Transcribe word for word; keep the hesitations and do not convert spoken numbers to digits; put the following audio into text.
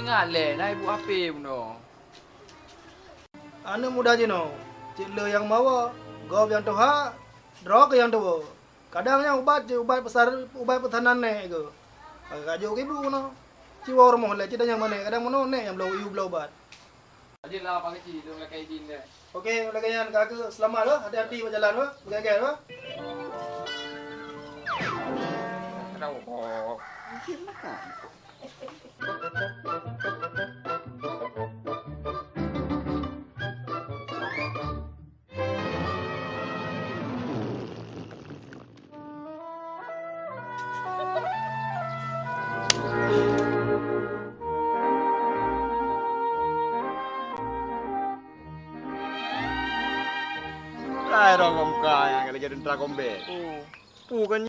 Ngat lé, na ibu H P bunoe. Aneuk muda jinoe, cit le nyang mawa, gob nyang tuha, droe keu nyang tuwoe. Kadang nyan ubat jih, ubat peusar-, ubat peusanan nèk keuh. Ka jok keu ibu keunoe. Ci woe rumoh lé, ci tanyong bak nèk, kadang meunoe nèk nyang bloe, yue bloe ubat. Aje lah, Pak Keuchik, dong lakèe idin deh. Oke, lagèe nyan ka keuh, seulamat, eh. Hati-hati bak jalan, eh. Beugèt-gèt, eh. Aduh. Hai, rhong muka nyang lagèe teuntara kombèt. Oh. Peue kan